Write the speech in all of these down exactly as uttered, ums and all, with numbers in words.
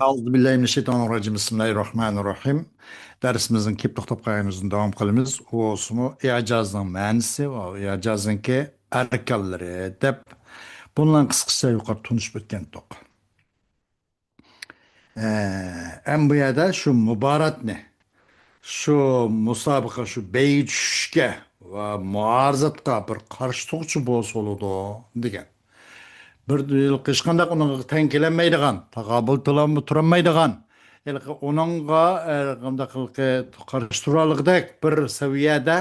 ئەئۇزۇ بىللاھى مىنەششەيتانىررەجىم. بىسمىللاھىررەھمانىررەھىم. دەرسىمىزنىڭ كېلىپ توختاپ قالغان يېرىدىن داۋام قىلىمىز. ئۇ بولسىمۇ ئىجازنىڭ مەنىسى ۋە ئىجازنىڭكى ئەركانلىرى دەپ، بۇنىڭ قىسقىچە يۇقىرى تونۇشۇپ ئۆتكەنتۇق. ئە، ئەم بۇ يەردە شۇ مۇباراتنى، شۇ مۇسابىقە، شۇ بەيگە چۈشۈشكە ۋە مۇئارىزەتقە بىر قارشى تۇرغۇچى بولسا بولىدۇ دېگەن. بىر ھېچقانداق ئۇنىڭغا تەڭ كېلەلمەيدىغان، تاقابىل تۇرالمايدىغان، ھېلىقى ئۇنىڭغا، ئە، قانداق ھېلىقى قارشى تۇرالىغۇدەك بىر سەۋىيەدە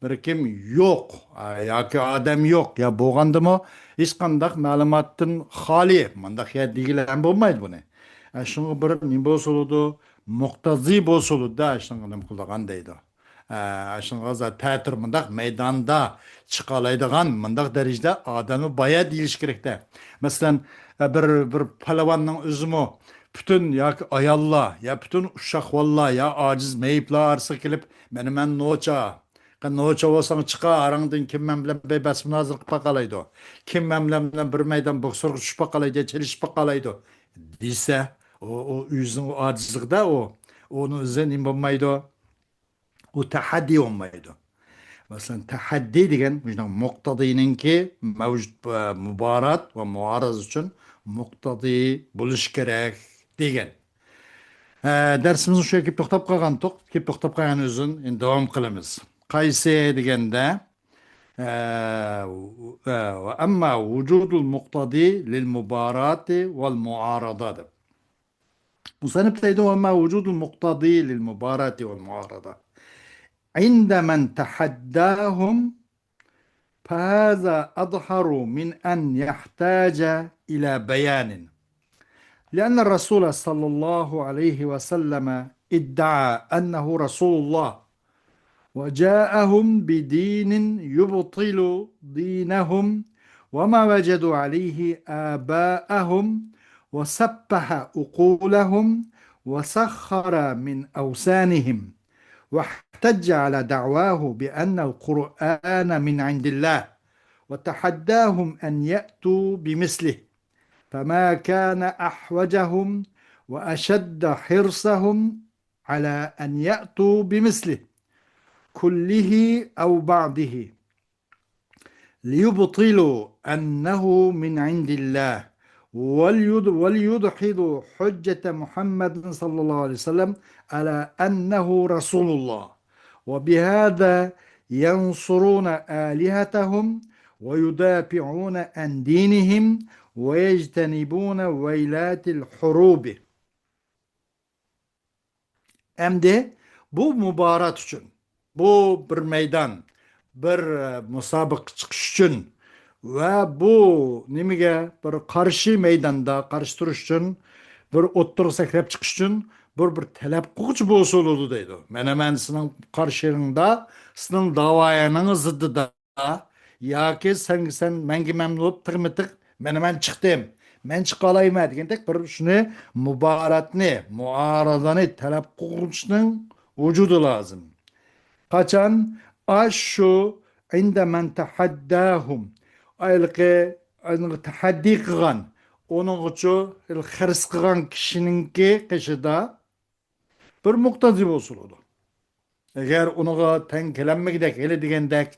بىر كىم يوق، ئا، ياكى ئادەم يوق، يا بولغاندىمۇ ھېچقانداق مەلۇماتتىن خالىي، مۇنداق يەر دېگىلى ھەم بولمايدۇ بۇنى. ئە، شۇڭا بىر نېمە بولسا بولىدۇ، مۇقتەزى بولسا بولىدۇ-دە، شۇنىڭغا نېمە قىلىدىغان دەيدۇ. ئە، شۇنىڭغا تەتۈر مۇنداق مەيداندا چىقالايدىغان، مۇنداق دەرىجىدە ئادەمنى بايا دېيىلىش كېرەكتە. مەسىلەن، ئە، بىر، بىر پالۋاننىڭ ئۆزىمۇ پۈتۈن ياكى ئاياللار، يا پۈتۈن ئۇششاق بالىلار، يا ئاجىز مېيىپلار ئارىسىغا كېلىپ، مانا مەن نوچا، نوچا بولساڭ چىقار، ئاراڭدىن كىم مەن بىلەن بەس مۇنازىرە قىلىپ باقالايدۇ؟ كىم مەن بىلەن بىر مەيدان بوكسورغا چۈشۈپ باقالايدۇ، چېلىشىپ باقالايدۇ؟ دېسە، ئۇ، ئۇ ئۆزىنىڭ ئاجىزلىقىدا ئۇ، ئۇنىڭ ئۆزى نېمە بولمايدۇ؟ ئۇ تەھەددىي بولمايدۇ. مەسىلەن، تەھەددىي دېگەن مۇشۇنداق مۇقتەزىنىڭكى مەۋجۇت، ئە، مۇبارات ۋە مۇئارىزە ئۈچۈن مۇقتەزى بولۇش كېرەك دېگەن. ئە، دەرسىمىزنى شۇ يەرگە كېلىپ توختاپ قالغانتۇق. كېلىپ توختاپ قالغان ئۆزىنى ئەمدى داۋام قىلىمىز. قايسى دېگەندە، ئە، ئە، ۋە ئەمما ۋۇجۇدۇل مۇقتەزى لىل مۇباراتى ۋەل مۇئارىزە دەپ. مۇسەننىپ دەيدۇ، ۋە ئەمما ۋۇجۇدۇل مۇقتەزى لىل مۇباراتى ۋەل مۇئارىزە عند من تحداهم فهذا أظهر من أن يحتاج إلى بيان. لأن الرسول صلى الله عليه وسلم ادعى أنه رسول الله، وجاءهم بدين يبطل دينهم وما وجدوا عليه آباءهم، وسفه عقولهم، وسخر من أوثانهم، واحتج على دعواه بأن القرآن من عند الله، وتحداهم أن يأتوا بمثله، فما كان أحوجهم وأشد حرصهم على أن يأتوا بمثله كله أو بعضه، ليبطلوا أنه من عند الله، وليد-، وليدحضوا حجة محمد صلى الله عليه وسلم على أنه رسول الله، وبهذا ينصرون آلهتهم ويدافعون عن دينهم ويجتنبون ويلات الحروب. ئەمدى بۇ مۇبارات ئۈچۈن، بۇ بىر مەيدان، بىر، ئە، مۇسابىقە چىقىش ئۈچۈن ۋە بۇ نېمىگە بىر قارشى مەيداندا قارشى تۇرۇش ئۈچۈن، بىر ئوتتۇرىغا سەكرەپ چىقىش ئۈچۈن بىر، بىر تەلەپ قىلغۇچى بولسا بولىدۇ دەيدۇ. مانا مەن سېنىڭ قارشىڭدا، سېنىڭ داۋايىڭنىڭ زىددىدا ياكى سەن، سەن مەڭگە مەن بولۇپ تىغمۇ تىغ، مانا مەن چىقتىم، مەن چىقالايمەن دېگەندەك بىر شۇنى مۇباراتنى، مۇئارىزىنى تەلەپ قىلغۇچىنىڭ ۋۇجۇدى لازىم. قاچان؟ ئاشۇ عند من تحداهم. ھېلىقى، ھېلىقى تەھەددىي قىلغان، ئۇنىڭغىچۇ خىرىس قىلغان كىشىنىڭكى قېشىدا بىر مۇقتەزى بولسا بولىدۇ. ئەگەر ئۇنىڭغا تەڭ كېلەلمىگۈدەك، ھېلى دېگەندەك،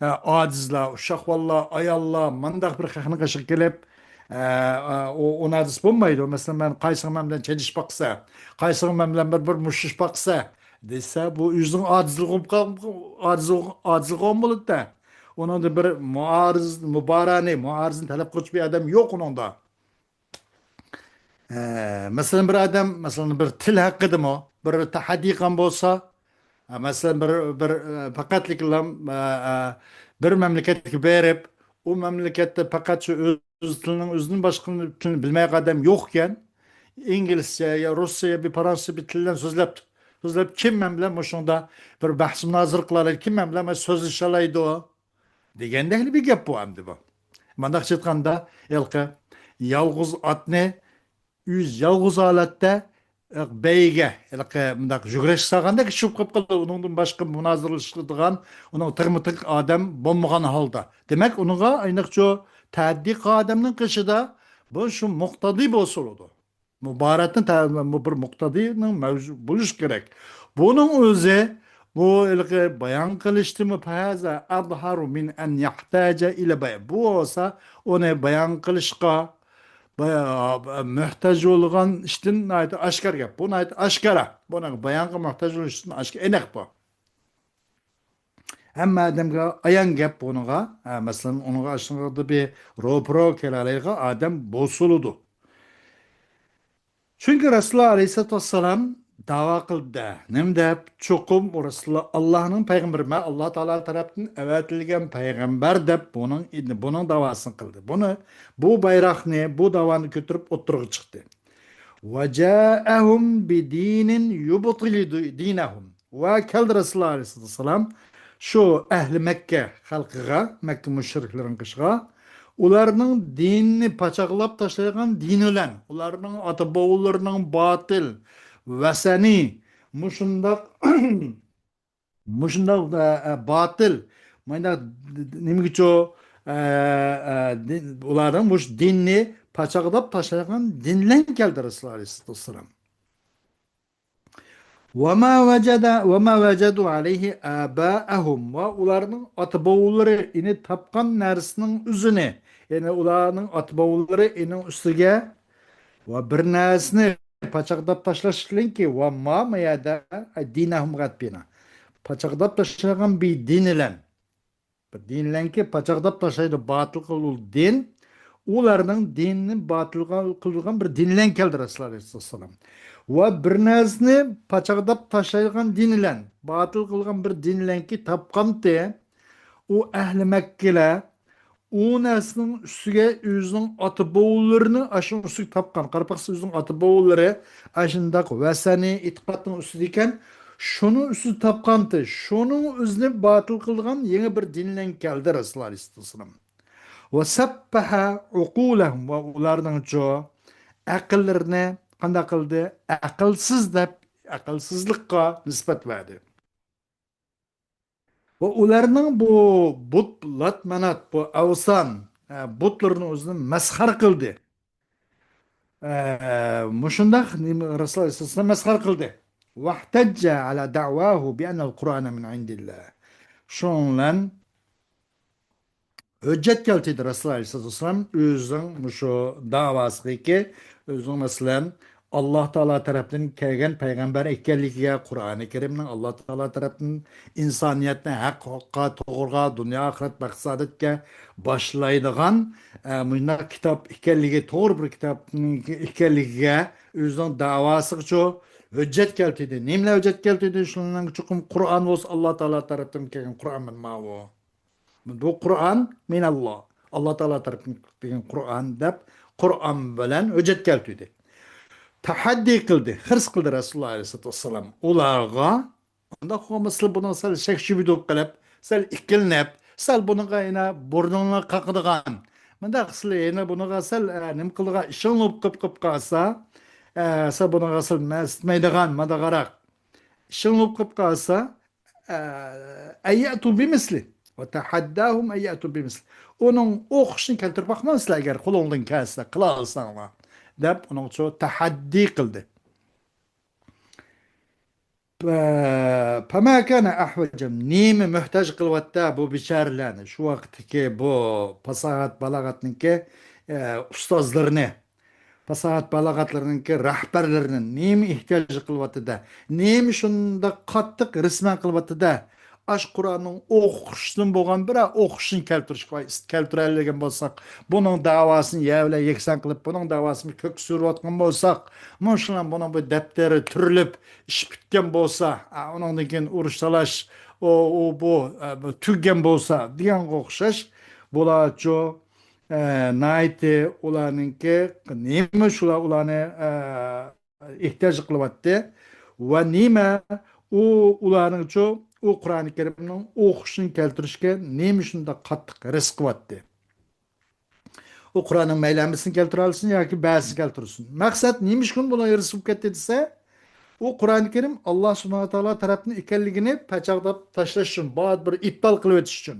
ئە، ئاجىزلار، ئۇششاق بالىلار، ئاياللار، مانداق بىر خەقنىڭ قېشىغا كېلىپ، ئە، ئە، ئۇ، ئۇ نادىس بولمايدۇ. مەسىلەن، مەن قايسىڭ مەن بىلەن چېلىشىپ باقسا، قايسىڭ مەن بىلەن بىر، بىر مۇشتلىشىپ باقسا، دېسە، بۇ ئۆزىنىڭ ئاجىزلىقى، ئاجىزلىقى، ئاجىزلىقى بولىدۇ-دە. ئۇنىڭدا بىر مۇئارىز-، مۇبارانى، مۇئارىزىنى تەلەپ قىلغۇچى بىر ئادەم يوق ئۇنىڭدا. ئە، مەسىلەن، بىر ئادەم، مەسىلەن، بىر تىل ھەققىدىمۇ بىر تەھەددىي قىلغان بولسا، ئە، مەسىلەن، بىر، بىر، ئە، پەقەتلىكلا، ئە، ئە، بىر مەملىكەتكە بېرىپ، ئۇ مەملىكەتتە پەقەت شۇ ئۆز تىلىنىڭ ئۆزىدىن باشقا تىلنى بىلمەيدىغان ئادەم يوق ئىكەن، ئىنگلىزچە يا رۇسچە يا بىر پارانسچە بىر تىللارنى سۆزلەپ، سۆزلەپ، كىم مەن بىلەن مۇشۇڭدا بىر بەھس مۇنازىرە قىلالايدۇ، كىم مەن بىلەن سۆزلىشەلەيدۇ؟ دېگەندەكلا بىر گەپ بۇ ئەمدى بۇ. مۇنداقچە ئېيتقاندا، ھېلىقى يالغۇز ئاتنى ئۆز يالغۇز ھالەتتە، ئە، بەيگە، ھېلىقى مۇنداق يۈگۈرۈشكە سالغاندەك چۈشۈپ قېلىپ قالىدۇ. ئۇنىڭدىن باشقا مۇنازىرىلىشىدىغان، ئۇنىڭ تىغمۇ تىغ ئادەم بولمىغان ھالدا. دېمەك، ئۇنىڭغا ئاينىقچۇ تەھەددىي قىلغان ئادەمنىڭ قېشىدا بۇ شۇ مۇقتەدى بولسا بولىدۇ. مۇبارەتنى تە-، بۇ بىر مۇقتەدىنىڭ مەۋجۇ-، بولۇشى كېرەك. بۇنىڭ ئۆزى، بۇ ھېلىقى بايان قىلىشتىمۇ، فهذا أظهر من أن يحتاج إلى بيان. بۇ بولسا ئۇنى بايان قىلىشقا بايا-، مۆھتاج بولغان ئىشتىن ناھايىتى ئاشكارا گەپ. بۇ ناھايىتى ئاشكارا. بۇنىڭ بايانغا مۆھتاج بولۇش ئىشتىن ئاشكارا، ئېنىق بۇ. ھەممە ئادەمگە ئايان گەپ بۇنىڭغا. ھە، مەسىلەن، ئۇنىڭغا ئاشۇنىڭغا بىر روپرو كېلەلەيدىغان ئادەم بولسىلىدۇ. چۈنكى رەسۇلۇللاھ ئەلەيھىسسالاتۇ ۋەسسالام داۋا قىلدى. نېمە دەپ؟ چوقۇم ئۇ رەسۇلۇللاھ ئاللاھنىڭ پەيغەمبىرى، مەن ئاللاھ تائالا تەرەپتىن ئەۋەتىلگەن پەيغەمبەر دەپ بۇنىڭ، بۇنىڭ داۋاسىنى قىلدى. بۇنى، بۇ بايراقنى، بۇ داۋانى كۆتۈرۈپ ئوتتۇرىغا چىقتى. وجاءهم بدين يبطل دينهم. ۋە كەلدى رەسۇلۇللاھ ئەلەيھىسسالام شۇ ئەھلى مەككە خەلقىگە، مەككە مۇشرىكلىرىنىڭ قېشىغا، ئۇلارنىڭ دىنىنى پاچاقلاپ تاشلايدىغان دىن بىلەن، ئۇلارنىڭ ئاتا بوۋىلىرىنىڭ باتىل، ۋەسەنىي، مۇشۇنداق، مۇشۇنداق، ئە، ئە، باتىل، مۇنداق، نېمىگىچۇ، ئە، ئە، دىن، ئۇلارنىڭ مۇشۇ دىننى پاچاقلاپ تاشلايدىغان دىن بىلەن كەلدى رەسۇلۇللاھ ئەلەيھىسسالام. وما وجد، وما وجدوا عليه آباءهم. ۋە ئۇلارنىڭ ئاتا بوۋىلىرى ئېنى تاپقان نەرسىنىڭ ئۆزىنى، يەنى ئۇلارنىڭ ئاتا بوۋىلىرى ئېنىڭ ئۈستىگە ۋە بىر نەرسىنى پاچاقلاپ تاشلاشلىكى، وما، ما يەردە، دينهم غەتبىنا. پاچاقلاپ تاشلىغان بىر دىن بىلەن. بىر دىنلەنكى پاچاقلاپ تاشلايدۇ، باتىل قىلىدۇ دىن. ئۇلارنىڭ دىنىنى باتىل قىلىدىغان بىر دىنلەن كەلدى رەسۇلۇللاھ ئەلەيھىسسالام. ۋە بىر نەرسىنى پاچاقلاپ تاشلايدىغان دىن بىلەن، باتىل قىلغان بىر دىنلەنكى تاپقانتى، ئۇ ئەھلى مەككىلەر ئۇ نەرسىنىڭ ئۈستىگە ئۆزىنىڭ ئاتا بوۋىلىرىنى ئاشۇنىڭ ئۈستىگە تاپقان. قاراپ باقسا، ئۆزىنىڭ ئاتا بوۋىلىرى ئاشۇنداق ۋەسەنىي ئېتىقادنىڭ ئۈستىدە ئىكەن، شۇنىڭ ئۈستىدە تاپقانتى، شۇنىڭ ئۆزىنى باتىل قىلىدىغان يېڭى بىر دىن بىلەن كەلدى رەسۇلۇللاھ ئەلەيھىسسالام. وسفه عقولهم، ۋە ئۇلارنىڭچۇ ئەقىللىرىنى قانداق قىلدى؟ ئەقىلسىز دەپ، ئەقىلسىزلىققا نىسبەت بەردى. ۋە ئۇلارنىڭ بۇ بۇت، لات، مانات، بۇ ئەۋسان، ئە، بۇتلىرىنى ئۆزىنى مەسخەرە قىلدى. ئە، مۇشۇنداق نېمە، رەسۇلۇللاھ ئەلەيھىسسالام مەسخەرە قىلدى. واحتج على دعواه بأن القرآن من عند الله. شۇنىڭ بىلەن ھۆججەت كەلتۈردى رەسۇلۇللاھ ئەلەيھىسسالام ئۆزىنىڭ مۇشۇ داۋاسىغىكى، ئۆزىنىڭ، مەسىلەن، ئاللاھ تائالا تەرەپتىن كەلگەن پەيغەمبەر ئىكەنلىكىگە، قۇرئانى كەرىمنىڭ ئاللاھ تائالا تەرەپتىن ئىنسانىيەتنى ھەققە، توغرىغا، دۇنيا ئاخىرەت بەخت سائادەتكە باشلايدىغان، ئە، مۇنداق كىتاب ئىكەنلىكى، توغرا بىر كىتاب ئىكەنلىكىگە ئۆزىنىڭ داۋاسىغىچۇ ھۆججەت كەلتۈردى. نېمىلەر ھۆججەت كەلتۈردى؟ شۇنىڭ چوقۇم قۇرئان بولسا، ئاللاھ تائالا تەرەپتىن كەلگەن قۇرئان ماۋۇ. بۇ قۇرئان مىنەللا، ئاللا تائالا تەرىپىدىن كەلگەن قۇرئان دەپ، قۇرئان بىلەن ھۆججەت كەلتۈردى. تەھەددىي قىلدى، خىرىس قىلدى رەسۇلۇللا ئەلەيھىسسالاتۇ ۋەسسالام ئۇلارغا. ئۇنداق بولمىسا، بۇنىڭ سەل شەك شۈبھىدە بولۇپ قېلىپ، سەل ئىككىلىنىپ، سەل بۇنىڭغا يەنە بۇرنۇڭلار قاقىدىغان، مۇنداق قىلسىلە يەنە بۇنىڭغا سەل، ئە، نېمە قىلىدىغان، ئىشىڭ بولۇپ قېلىپ، قېلىپ قالسا، ئە، سەل بۇنىڭغا سەل مەستمەيدىغان، مانداقراق ئىشىڭ بولۇپ قېلىپ قالسا، ئە، أن يأتوا بمثله وتحداهم أن يأتوا بمثله. ئۇنىڭ ئوخشىشىنى كەلتۈرۈپ باقمامسىلەر، ئەگەر قولۇڭدىن كەلسە، قىلالىساڭلار، دەپ ئۇنىڭغا تەھەددىي قىلدى. پ-، فما كان أحوج، نېمە مۆھتاج قىلىۋاتتى بۇ بىچارىلەرنى، شۇ ۋاقىتتىكى بۇ پاساھەت بالاغەتنىڭكى، ئە، ئۇستازلىرىنى، پاساھەت بالاغەتلىرىنىڭكى رەھبەرلىرىنى نېمە ئېھتىياج قىلىۋاتىدۇ؟ نېمە شۇنداق قاتتىق ھىرىسمەن قىلىۋاتىدۇ؟ ئاشۇ قۇرئاننىڭ ئوخشىشىدىن بولغان بىرەر ئوخشىشىنى كەلتۈرۈشكە، كەلتۈرەلىگەن بولساق، بۇنىڭ داۋاسىنى يەر بىلەن يەكسان قىلىپ، بۇنىڭ داۋاسىنى كۆككە سۈرۈۋاتقان بولساق، مۇشۇلار بۇنىڭ بۇ دەپتىرى تۈرۈلۈپ، ئىش پۈتكەن بولسا، ئا، ئۇنىڭدىن كېيىن ئۇرۇش تالاش، ئۇ، ئۇ، بۇ، ئە، بۇ تۈگىگەن بولسا دېگەنگە ئوخشاش، بۇلارچۇ، ئە، ناھايىتى ئۇلارنىڭكى نېمە شۇلار ئۇلارنى، ئە، ئېھتىياج قىلىۋاتتى ۋە نېمە ئۇ ئۇلارنىڭچۇ ئۇ قۇرئانى كەرىمنىڭ ئوخشىشىنى كەلتۈرۈشكە نېمە شۇنداق قاتتىق ھىرىس قىلىۋاتتى؟ ئۇ قۇرئاننىڭ مەيلى ھەممىسىنى كەلتۈرەلىسۇن ياكى بەزىسىنى كەلتۈرسۇن. مەقسەت نېمە ئۈچۈن بۇلار ھىرىس بولۇپ كەتتى دېسە، ئۇ قۇرئانى كەرىم ئاللا سۇبھانەھۇ ۋە تائالا تەرەپتىن ئىكەنلىكىنى پاچاقلاپ تاشلاش ئۈچۈن، بار بىر ئىپتال قىلىۋېتىش ئۈچۈن.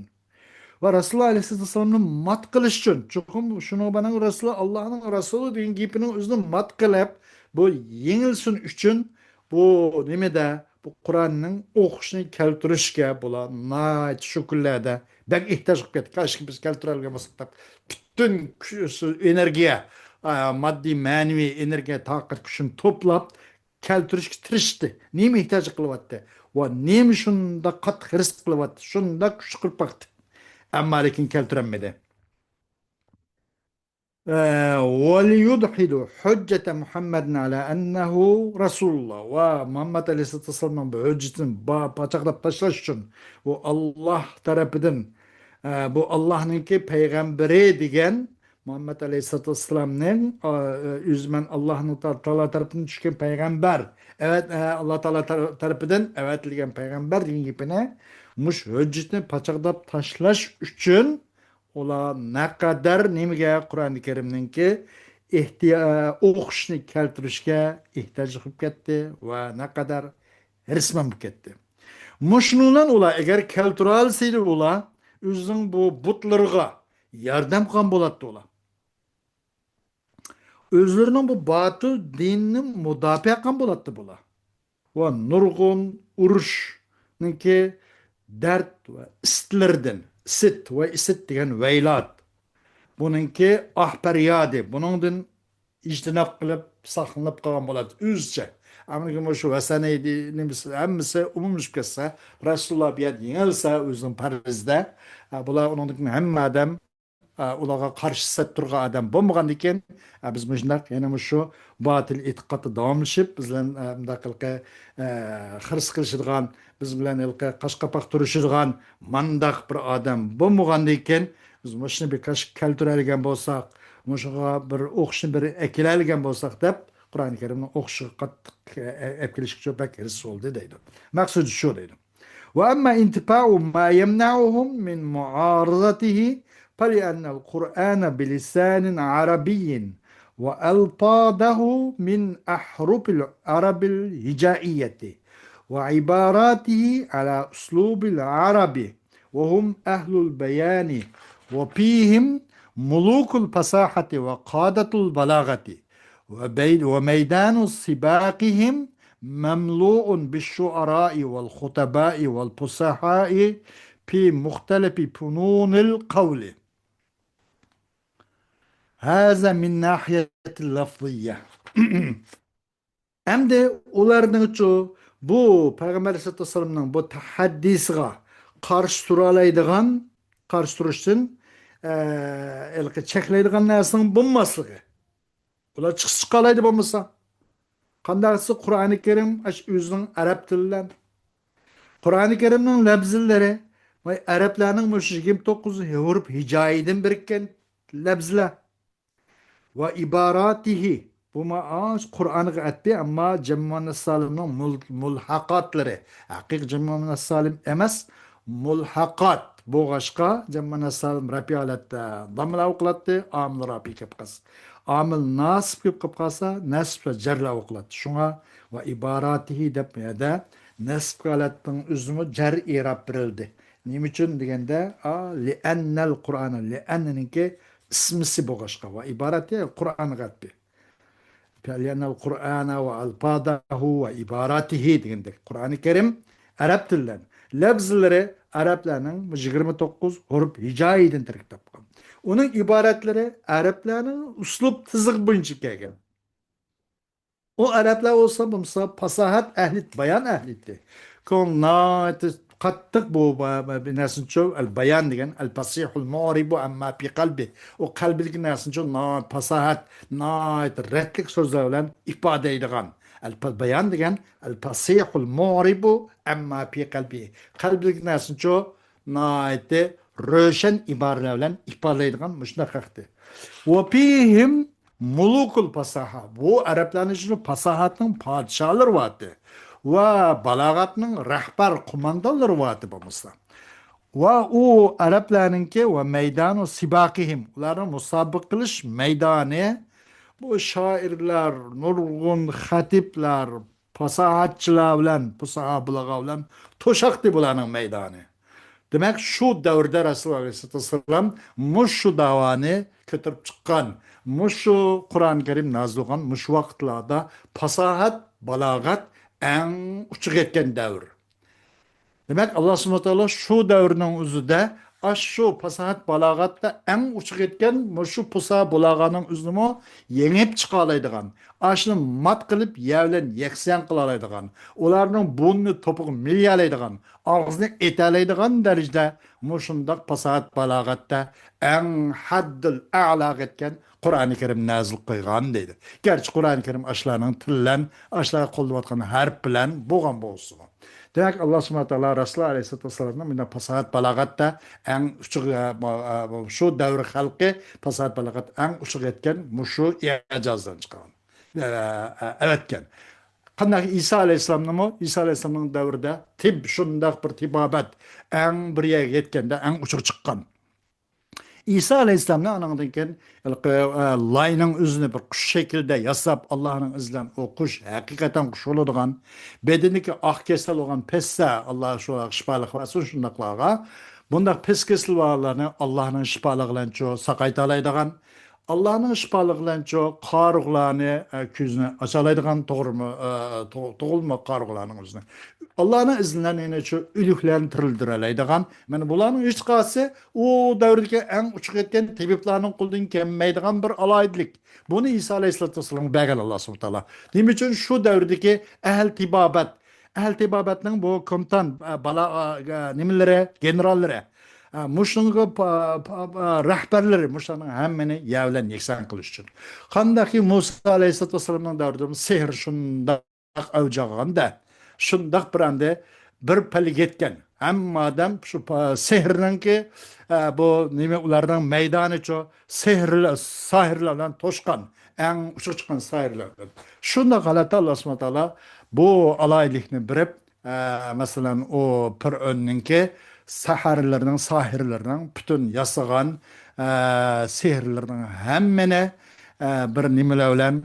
ۋە رەسۇلۇللا ئەلەيھىسسالامنى مات قىلىش ئۈچۈن. چوقۇم شۇنىڭ بىلەن رەسۇلۇللا ئاللانىڭ رەسۇلى دېگەن گېپىنىڭ ئۆزىنى مات قىلىپ، بۇ يېڭىلسۇن ئۈچۈن بۇ نېمىدە، بۇ قۇرئاننىڭ ئوقۇشنى كەلتۈرۈشكە بۇلار ناھايىتى شۇ كۈنلەردە بەك ئېھتىياج قىلىپ كەتتى. كاشكى بىز كەلتۈرەلىگەن بولساق دەپ، پۈتۈن كۈ-، ئېنېرگىيە، ئا، ماددىي، مەنىۋى ئېنېرگىيە، تاقەت كۈچىنى توپلاپ كەلتۈرۈشكە تىرىشتى. نېمە ئېھتىياج قىلىۋاتتى ۋە نېمە شۇنداق قاتتىق ھىرىس قىلىۋاتتى، شۇنداق كۈچ قىلىپ باقتى. ئەمما لېكىن كەلتۈرەلمىدى. ئە، وليدحضوا حجة محمد على أنه رسول الله. ۋە مۇھەممەد ئەلەيھىسسالاتۇ ۋەسسالامنىڭ بۇ ھۆججىتىنى با-، پاچاقلاپ تاشلاش ئۈچۈن، بۇ ئاللاھ تەرىپىدىن، ئە، بۇ ئاللاھنىڭكى پەيغەمبىرى دېگەن، مۇھەممەد ئەلەيھىسسالاتۇ ۋەسسالامنىڭ، ئە، ئۆزى مەن ئاللاھنىڭ تا-، تائالا تەرىپىدىن چۈشكەن پەيغەمبەر، ئەۋەت-، ئە، ئاللاھ تائالا تەر-، تەرىپىدىن ئەۋەتىلگەن پەيغەمبەر دېگەن گېپىنى، مۇشۇ ھۆججىتىنى پاچاقلاپ تاشلاش ئۈچۈن، ئۇلار نەقەدەر نېمىگە، قۇرئانى كەرىمنىڭكى ئېھتىيا-، ئوقۇشنى كەلتۈرۈشكە ئېھتىياج قىلىپ كەتتى ۋە نەقەدەر ھىرىسمەن بولۇپ كەتتى. مۇشۇنىڭ بىلەن ئۇلار ئەگەر كەلتۈرەلىسىدى، ئۇلار ئۆزىنىڭ بۇ بۇتلىرىغا ياردەم قىلغان بولاتتى ئۇلار. ئۆزلىرىنىڭ بۇ باتىل دىنىنى مۇداپىئە قىلغان بولاتتى بۇلار. ۋە نۇرغۇن ئۇرۇشنىڭكى دەرد ۋە ئىسىتلىرىدىن، ئىسىت ۋە ئىسىت دېگەن ۋەيلات، بۇنىڭكى ئاھ پەريادى، بۇنىڭدىن ئىجتىناب قىلىپ، ساقلىنىپ قالغان بولاتتى ئۆزىچە. ئەمدى مۇشۇ ۋەسەنەي دې-، نېمىسى، ھەممىسى ئومۇملىشىپ كەتسە، رەسۇلۇللا بۇ يەردە يېڭىلسە ئۆزىنىڭ پەرزىدە، ئە، بۇلار ئۇنىڭدىن كېيىن ھەممە ئادەم ئە، ئۇلارغا قارشى سەپ تۇرغان ئادەم بولمىغاندىكىن، ئە، بىز مۇشۇنداق يەنە مۇشۇ باتىل ئېتىقادتا داۋاملىشىپ، بىز بىلەن، ئە، مۇنداق ھېلىقى، ئە، خىرىس قىلىشىدىغان، بىز بىلەن ھېلىقى قاش قاپاق تۇرۇشىدىغان مانداق بىر ئادەم بولمىغاندىكىن، بىز مۇشۇنى بىر كاش كەلتۈرەلىگەن بولساق، مۇشۇغا بىر ئوقۇشنى بىر ئەكېلەلىگەن بولساق دەپ، قۇرئانى كەرىمنى ئوقۇشىغا قاتتىق، ئە، ئە، ئەپ كېلىشكە بەك ھېرىس بولدى دەيدۇ. مەقسىتى شۇ دەيدۇ. وأما انتفاء ما يمنعهم من معارضته فلأن القرآن بلسان عربي وألفاظه من أحرف العرب الهجائية وعباراته على أسلوب العرب وهم أهل البيان وفيهم ملوك الفصاحة وقادة البلاغة وبي-، وميدان سباقهم مملوء بالشعراء والخطباء والفصحاء في مختلف فنون القول. هذا من ناحية اللفظية. ئەمدى ئۇلارنىڭچۇ بۇ پەيغەمبەر ئەلەيھىسسالاتۇ ۋەسسالامنىڭ بۇ تەھەددىسىغا قارشى تۇرالايدىغان، قارشى تۇرۇشتىن، ئە، ھېلىقى چەكلەيدىغان نەرسىنىڭ بولماسلىقى. ئۇلار چىقسا چىقالايدۇ بولمىسا. قانداق دېسە، قۇرئانى كەرىم ئاشۇ ئۆزىنىڭ ئەرەب تىلى بىلەن. قۇرئانى كەرىمنىڭ لەپزىلىرى، ۋاي، ئەرەبلەرنىڭ مۇشۇ يىگىرمە توققۇز ھۇرۇپ ھىجايىدىن بىرىككەن لەپزىلەر. ۋە ئىباراتىھى، بۇمۇ ئاش قۇرئانغا ئەتتى، ئەمما جەمئۇ مۇئەننەس سالىمنىڭ مۇل-، مۇلھەقاتلىرى، ھەقىقىي جەمئۇ مۇئەننەس سالىم ئەمەس، مۇلھەقات بولغاچقا، جەمئۇ مۇئەننەس سالىم رەپئىي ھالەتتە داممىلا ئوقۇلاتتى، ئامىل رەپئىي كەپ قالسا. ئامىل ناسىب كەپ قالسا، نەسب ۋە جەرلەر ئوقۇلاتتى. شۇڭا ۋە ئىباراتىھى دەپ بۇ يەردە نەسب ھالەتنىڭ ئۆزىمۇ جەر ئىراب بېرىلدى. نېمە ئۈچۈن دېگەندە، ئا، لىئەننەل قۇرئان، لىئەننىڭكى ئىسمىسى بولغاچقا، ۋە ئىباراتى قۇرئانغا ئەتتى. لىئەننەل قۇرئانا ۋە ئەلفازەھۇ ۋە ئىباراتىھى دېگەندەك، قۇرئانى كەرىم ئەرەب تىلىدىن، لەپزىلىرى ئەرەبلەرنىڭ يىگىرمە توققۇز ھۇرۇپ ھىجايىدىن تەركىب تاپقان. ئۇنىڭ ئىبارەتلىرى ئەرەبلەرنىڭ ئۇسلۇب تىزىقى بويىچە كەلگەن. ئۇ ئەرەبلەر بولسا، بولمىسا پاساھەت ئەھلى، بايان ئەھلى ئىدى. كۆڭلى ناھايىتى قاتتىق بۇ، بۇ، بۇ نەرسىنىچۇ، ئەل بايان دېگەن، ئەل پاسىھۇل مۇئرىبۇ ئەمما پى قەلبى. ئۇ قەلبىدىكى نەرسىنىچۇ ناھايىتى پاساھەت، ناھايىتى رەتلىك سۆزلەر بىلەن ئىپادىلەيدىغان. ئەل پا-، بايان دېگەن، ئەل پاسىھۇل مۇئرىبۇ ئەمما پى قەلبى. قەلبىدىكى نەرسىنىچۇ ناھايىتى روشەن ئىبارىلەر بىلەن ئىپادىلەيدىغان مۇشۇنداق ھەقتى. ۋە فىھىم مۇلۇكۇل پاساھە. بۇ ئەرەبلەرنىڭ ئىچىدە پاساھەتنىڭ پادىشاھلىرى بارتى. ۋە بالاغەتنىڭ رەھبەر قوماندانلىرى بارتى بولمىسا. ۋە ئۇ ئەرەبلەرنىڭكى ۋە مەيدانۇ سىباقىھىم. ئۇلارنىڭ مۇسابىقە قىلىش مەيدانى. بۇ شائىرلار، نۇرغۇن خەتىپلەر، پاساھەتچىلەر بىلەن، پۇساھا بۇلغا بىلەن توشاتتى بۇلارنىڭ مەيدانى. دېمەك، شۇ دەۋردە رەسۇل ئەلەيھىسسالاتۇ ۋەسسالام مۇشۇ داۋانى كۆتۈرۈپ چىققان مۇشۇ قۇرئان كەرىم نازىل بولغان مۇشۇ ۋاقىتلاردا پاساھەت، بالاغەت ئەڭ ئۇچىغا يەتكەن دەۋر. دېمەك، ئاللا سۇبھانەھۇ ۋە تائالا شۇ دەۋرنىڭ ئۆزىدە ئاشۇ پاساھەت، بالاغەتتە ئەڭ ئۇچىغا يەتكەن مۇشۇ پۇسا بۇلاغانىڭ ئۆزىنىمۇ يېڭىپ چىقالايدىغان، ئاشۇنى مات قىلىپ يەر بىلەن يەكسان قىلالايدىغان، ئۇلارنىڭ بۇرنىنى توپىغا مىلىيەلەيدىغان، ئاغزىنى ئېتەلەيدىغان دەرىجىدە مۇشۇنداق پاساھەت، بالاغەتتە ئەڭ ھەددىل ئەلاغا يەتكەن قۇرئانى كەرىم نازىل قىلغان دەيدۇ. گەرچە قۇرئانى كەرىم ئاشۇلارنىڭ تىل بىلەن، ئاشۇلارغا قوللىنىۋاتقان ھەرپ بىلەن بولغان بولسىمۇ. دېمەك، ئاللا سۇبھانەھۇ ۋە تائالا رەسۇلى ئەلەيھىسسالاتۇ ۋەسسالامنىڭ مۇنداق پاساھەت، بالاغەتتە ئەڭ ئۇچىغا، شۇ دەۋر خەلقى پاساھەت، بالاغەت ئەڭ ئۇچىغا يەتكەن مۇشۇ ئىجازدىن چىققان، ئە، ئە، ئەۋەتكەن. قانداق ئىسا ئەلەيھىسسالامنىمۇ، ئىسا ئەلەيھىسسالامنىڭ دەۋرىدە تىب شۇنداق بىر تېبابەت ئەڭ بىر يەرگە يەتكەندە ئەڭ ئۇچىغا چىققان. ئىسا ئەلەيھىسسالامنى ئانىڭدىن كېيىن ھېلىقى، ئە، لاينىڭ ئۆزىنى بىر قۇش شەكلىدە ياساپ، ئاللانىڭ ئىزى بىلەن ئۇ قۇش ھەقىقەتەن قۇش بولىدىغان، بەدىنىدىكى ئاق كېسەل بولغان پەسسە، ئاللا شۇ شىپالىق بەرسۇن شۇنداقلارغا. بۇنداق پەس كېسىلى بارلارنى ئاللانىڭ شىپالىقى بىلەنچۇ ساقايتالايدىغان، ئاللانىڭ شىپالىقى بىلەنچۇ قارىغۇلارنى، ئە، كۆزىنى ئاچالايدىغان، توغرىمۇ، ئە، تو-، توغرىمۇ قارىغۇلارنىڭ ئۆزىنى. ئاللانىڭ ئىزنى بىلەن يەنە شۇ ئۆلۈكلەرنى تىرىلدۈرەلەيدىغان. مانا بۇلارنىڭ ھېچقايسى ئۇ دەۋردىكى ئەڭ ئۇچىغا يەتكەن تېبىپلارنىڭ قولىدىن كەلمەيدىغان بىر ئالاھىدىلىك. بۇنى ئىسا ئەلەيھىسسالاتۇ ۋەسسالامغا بەرگەن ئاللا سۇبھانەھۇ ۋە تائالا. نېمە ئۈچۈن؟ شۇ دەۋردىكى ئەھلى تېبابەت، ئەھلى تېبابەتنىڭ بۇ كومتان، ئە، بالا، ئە، نېمىلىرى، گېنېراللىرى، ئە، مۇشۇنىڭغا پا-، پا-، پا-، رەھبەرلىرى، مۇشۇلارنىڭ ھەممىنى يەر بىلەن يەكسان قىلىش ئۈچۈن. قانداقكى مۇسا ئەلەيھىسسالاتۇ ۋەسسالامنىڭ دەۋرىدە سېھىر شۇنداق ئەۋج ئالغاندا، شۇنداق بىر ئەمدى بىر پەلگە يەتكەن. ھەممە ئادەم شۇ پا-، سېھىرنىڭكى، ئە، بۇ نېمە، ئۇلارنىڭ مەيدانىچۇ، سېھىرلە-، ساھىرلار بىلەن توشقان، ئەڭ ئۇچىغا چىققان ساھىرلار بىلەن. شۇنداق ھالەتتە ئاللا سۇبھانەھۇ ۋە تائالا بۇ ئالاھىدىلىكنى بېرىپ، ئە، مەسىلەن، ئۇ پىرئۆننىڭكى سەھەرلىرىنىڭ، ساھىرلىرىنىڭ پۈتۈن ياسىغان، ئە، سېھىرلىرىنىڭ ھەممىنى، ئە، بىر نېمىلەر بىلەن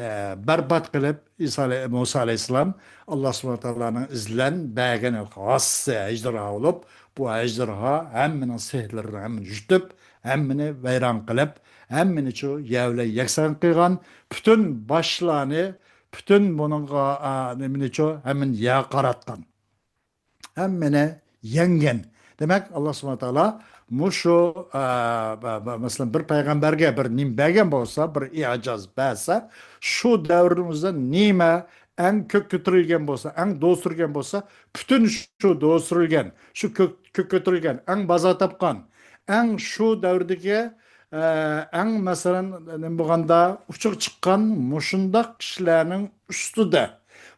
ئە، بەربات قىلىپ، ئىسا ئەلەي-، مۇسا ئەلەيھىسسالام ئاللا سۇبھانەھۇ ۋە تائالانىڭ ئىزى بىلەن بەرگەن خاس ئەجدىرھا بولۇپ، بۇ ئەجدىرھا ھەممىنىڭ سېھىرلىرىنى ھەممىنى يۇتۇپ، ھەممىنى ۋەيران قىلىپ، ھەممىنى شۇ يەر بىلەن يەكسان قىلغان، پۈتۈن باشلارنى، پۈتۈن بۇنىڭغا، ئا، نېمىنى شۇ، ھەممىنى يەرگە قاراتقان. ھەممىنى يەڭگەن. دېمەك، ئاللا سۇبھانەھۇ ۋە تائالا مۇشۇ، ئە، بە-، بە-، مەسىلەن، بىر پەيغەمبەرگە بىر نېمە بەرگەن بولسا، بىر ئىجاز بەرسە، شۇ دەۋرنىڭ ئۆزىدە نېمە ئەڭ كۆك كۆتۈرۈلگەن بولسا، ئەڭ دوسۇرۇلگەن بولسا، پۈتۈن شۇ دوسۇرۇلگەن، شۇ كۆك، كۆك كۆتۈرۈلگەن، ئەڭ بازار تاپقان، ئەڭ شۇ دەۋردىكى، ئە، ئەڭ، مەسىلەن، نېمە بولغاندا، ئۇچىغا چىققان مۇشۇنداق كىشىلەرنىڭ ئۈستىدە،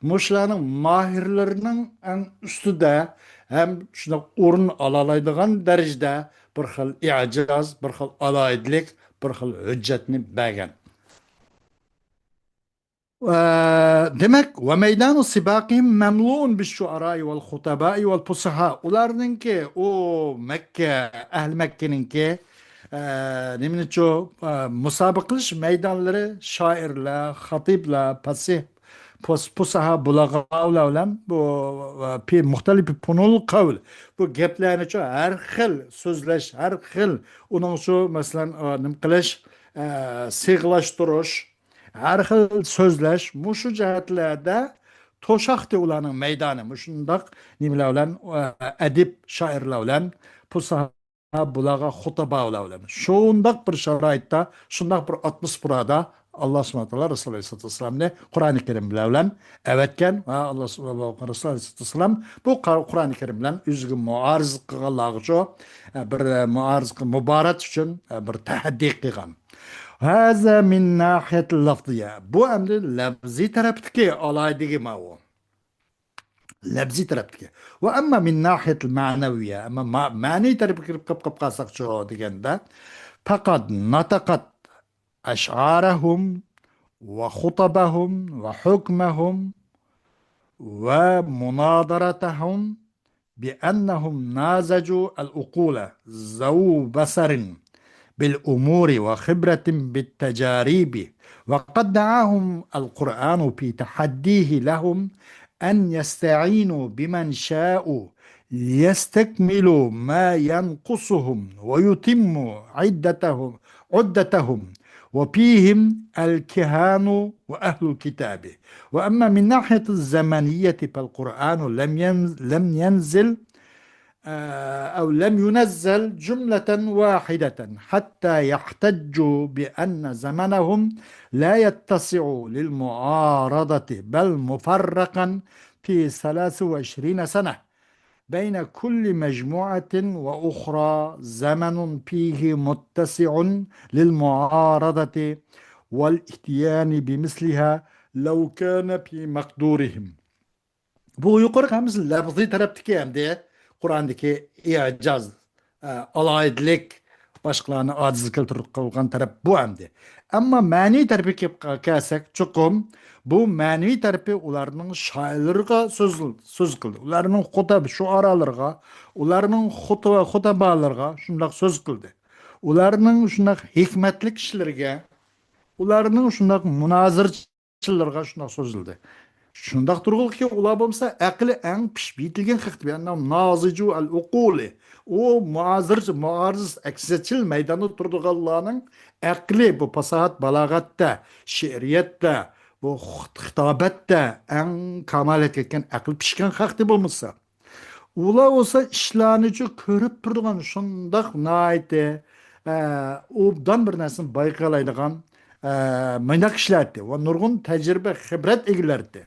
مۇشۇلارنىڭ ماھىرلىرىنىڭ ئەڭ ئۈستىدە ھەم شۇنداق ئورۇن ئالالايدىغان دەرىجىدە بىر خىل ئىجاز، بىر خىل ئالاھىدىلىك، بىر خىل ھۆججەتنى بەرگەن. ئە، دېمەك، ۋە مەيدانۇ سىباقىھىم مەملۇئۇن بىششۇئارائى ۋەل خۇتەبائى ۋەل پۇسەھا. ئۇلارنىڭكى، ئۇ مەككە، ئەھلى مەككىنىڭكى، ئە، نېمىنىچۇ، ئە، مۇسابىقە قىلىش مەيدانلىرى شائىرلار، خەتىبلار، پاسىھ، پۇس-، پۇسەھا، بۇلاغاۋلار بىلەن بۇ، ئە، پى-، مۇختەلىپى پۇنۇل قەۋل، بۇ گەپلەرنىچۇ ھەر خىل سۆزلەش، ھەر خىل ئۇنىڭچۇ، مەسىلەن، ئە، نېمە قىلىش، ئە، سىغلاشتۇرۇش، ھەر خىل سۆزلەش، مۇشۇ جەھەتلەردە توشاقتى ئۇلارنىڭ مەيدانى. مۇشۇنداق نېمىلەر بىلەن، ئە، ئەدىب، شائىرلار بىلەن، پۇسەھا، بۇلاغا، خۇتەبالار بىلەن. شۇنداق بىر شارائىتتا، شۇنداق بىر ئاتموسفېرادا ئاللا سۇبھانەھۇ ۋە تائالا رەسۇل ئەلەيھىسسالاتۇ ۋەسسالامنى قۇرئانى كەرىم بىلەن ئەۋەتكەن ۋە ئاللا سۇ-، رەسۇل ئەلەيھىسسالاتۇ ۋەسسالام بۇ قا-، قۇرئانى كەرىم بىلەن ئۆزىگە مۇئارىزە قىلغانلارغىچۇ، ئە، بىر، ئە، مۇئارىزە قىل-، مۇبارەت ئۈچۈن، ئە، بىر تەھەددىي قىلغان. ھازا مىن ناھىيەتىل لەفزىيە. بۇ ئەمدى لەپزىي تەرەپتىكى ئالاھىدىلىكى ماۋۇ. لەپزىي تەرەپتىكى. ۋە ئەمما مىن ناھىيەتىل مەنەۋىيە. ئەمما ما-، مەنىۋى تەرەپكە كىرىپ قاپ-، قاپ قالساقچۇ دېگەندە، پەقەد نەتەقەت ئەشئارەھۇم ۋە خۇتەبەھۇم ۋە ھۇكمەھۇم ۋە مۇنازەرەتەھۇم بأنهم نازجوا العقول ذو بصر بالأمور وخبرة بالتجارب، وقد دعاهم القرآن في تحديه لهم أن يستعينوا بمن شاء ليستكملوا ما ينقصهم ويتموا عدتهم عدتهم وفيهم الكهان وأهل الكتاب. وأما من ناحية الزمنية فالقرآن لم ينز-، لم ينزل، آه، أو لم ينزل جملة واحدة حتى يحتجوا بأن زمنهم لا يتسع للمعارضة، بل مفرقا في ثلاث وعشرين سنة. بين كل مجموعة وأخرى زمن فيه متسع للمعارضة والإتيان بمثلها لو كان في مقدورهم. بۇ يۇقىرىقى ھەممىسى لەپزىي تەرەپتىكى ئەمدى قۇرئاندىكى ئىجاز، ئە، ئالاھىدىلىك، باشقىلارنى ئاجىز كەلتۈرۈپ قىلغان تەرەپ بۇ ئەمدى. ئەمما مەنىۋى تەرىپىگە كەپ-، كەلسەك، چوقۇم بۇ مەنىۋى تەرىپى ئۇلارنىڭ شائىرلىرىغا سۆز، سۆز قىلدى. ئۇلارنىڭ خۇتاب شوئارالىرىغا، ئۇلارنىڭ خۇتبە، خۇتبالىرىغا شۇنداق سۆز قىلدى. ئۇلارنىڭ شۇنداق ھېكمەتلىك ئىشلىرىگە، ئۇلارنىڭ شۇنداق مۇنازىرىچىلىرىغا شۇنداق سۆزلىدى. شۇنداق تۇرغىلىكى، ئۇلار بولمىسا ئەقلى ئەڭ پىشىپ يېتىلگەن خەق، بىئەننەھۇم نازىجۇ ئەل ئۇقۇلى. ئۇ مۇئازىر، مۇئارىز، ئەكسىچىل مەيداندا تۇرىدىغانلارنىڭ ئەقلى، بۇ پاساھەت، بالاغەتتە، شېئىرىيەتتە، بۇ خىت-، خىتابەتتە ئەڭ كامالەتكە يەتكەن، ئەقلى پىشقان خەقتى بولمىسا. ئۇلار بولسا ئىشلارنىچۇ كۆرۈپ تۇرىدىغان شۇنداق ناھايىتى، ئە، ئوبدان بىر نەرسىنى بايقالايدىغان، ئە، مۇنداق كىشىلەردى ۋە نۇرغۇن تەجرىبە، خىبرەت ئىگىلەردى.